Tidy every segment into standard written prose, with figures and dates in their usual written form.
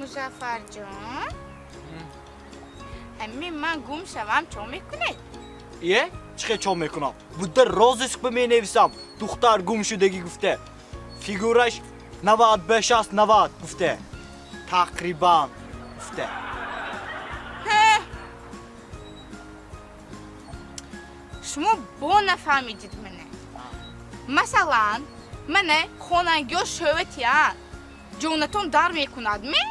Музаффарҷон, ҳамин ман гум шавам, чо мекунед? Е, чӣ хел чо мекунам? Буда розыск ба менависам. Духтар гум шудагӣ гуфта. Фигураш 95 аст, 90 гуфта. Тақрибан гуфта. Шумо бо нафаҳмидид мене. Масалан, мене хонагиҳо шӯватия. Ҷонатон дар мекунад, ме?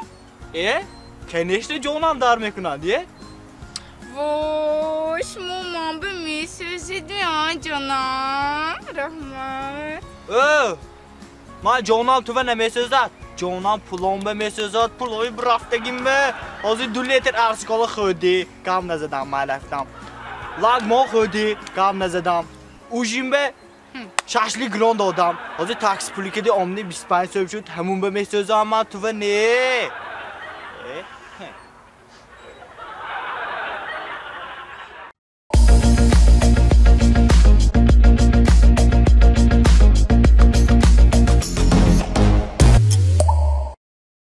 Э, конечно, ҷонам дар мекунад, е? Вой, шумо ман ба месӯзед, ҷонам. Раҳмат. Э, ман ҷонам тува намесӯзад. Ҷонам пулом ба месӯзад, пулои бирафтагим ба. Ҳозир 2 литр арзикола хӯрдӣ, гам назадам, ман рафтам. Лагмон хӯрдӣ, гам назадам. Ужин ба шашлик гирон додам. Ҳозир такси пули киди омни 25 сӯм шуд, ҳамун ба месӯзам ман тува не.